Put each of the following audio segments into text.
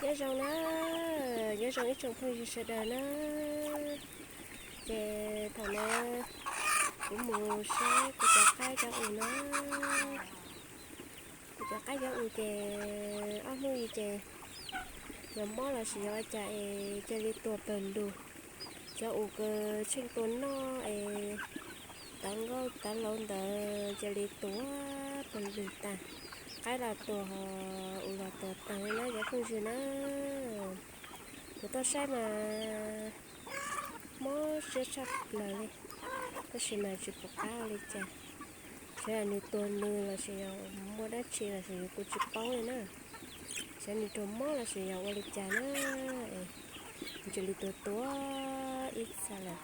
Nyob zoo na, nyob zoo ib tsoom phooj ywg sawv daws na. Ces thaum no kuv mus saib kuv cov qaib cov us no. Kuv cov qaib cov us ces ob hnub i ces yog mob los sis yog ua cas es cia li tuag pawg lug. Cov us kws tsheej tua noj es tav nkauj tav laus ntawd cia li tuag pawg lug tag. Qaib los tuag, us los tuag tag li na cov phooj ywg na. Kuv tuaj saib mas mob siab tshaj plaws li, tab sis mas tsis pom qab ua li cas. Xyov yog nws tuag nws los sis yog muaj dab tsi los sis kuv tsis paub li na. Xyov nws raug mob los sis yog ua li cas na, nws cia li tuag tuag ib txha lawm.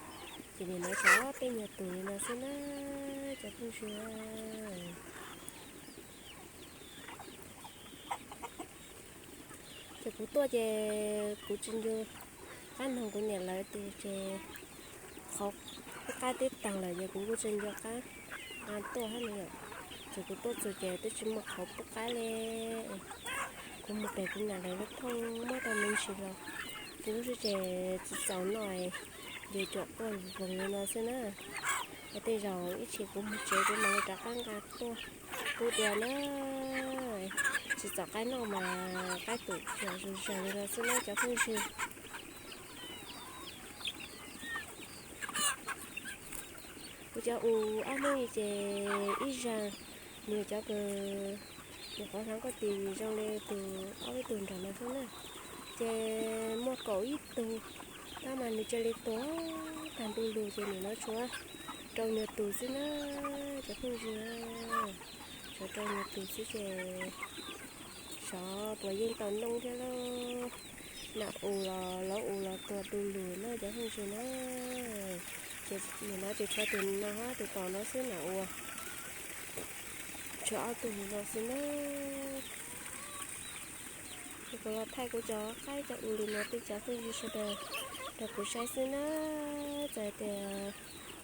Ces nim no tshuav peb nyuag tus li no xwb na cov phooj ywg. Ces kuv tuaj ces kuv tsis nco qab noog kuv niam lawv tias ces qhov pub qaib teb taag lawm ces kuv kuj tsis nco qab nqa tuaj hab no yom. Ces kuv tuaj txug ces twb tsis muaj qhov pub qaib li. Kuv mus pem kuv niam lawv lub thooj muab tau me ntsis los, kuv lub sib ces tsis txaus noj, ces cuam quaj voog li no xwb na. Es tej zaum ib chim kuv mus tsev kuv mam li rov qab nqa tuaj pub dua na. Tsis txaus qaib noj mas qaib tum cuam zog zog li no xwb na cov phooj ywg. Kuv cov us ob hnub i ces ib zag nws cov kws nws qhov hlaav koj tis zoo li tus ob peb tug nram no xwb na. Ces muaj kaum ib tug, tab mas nws cia li tuag tag ntuj lug ces nim no tshuav rau nyuag tus xwb na cov phooj ywg. Tshuav rau nyuag tus xwb ces xyov puas yeej tau noob thiab lauj. Nam us los lawv us los tuag du lug na cov phooj ywg na. Ces nim no ces tshuav tus no hab tus tom no xwb nam us, tshuav ob tug no xwb na. Ces kuv los thaij kuv cov qaib cov us li no peb cov phooj ywg sawv daws rau kuv saib xwb na. Txawm tias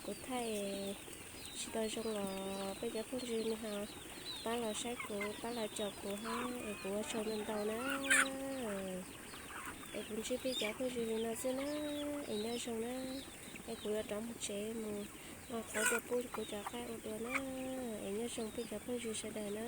kuv thaij tsis tau zoo los peb cov phooj ywg nej ho pab los saib kuv pab los caum kuv hab es kuv ua tsaug ntau ntau na. Es kuv ntsib peb cov phooj ywg li no xwb na, es nyob zoo na. Es kuv yuav rov mus tsev mus nqa qhov tuaj pub kuv cov qaib ua dua na. Es nyob zoo peb cov phooj ywg sawv daws na.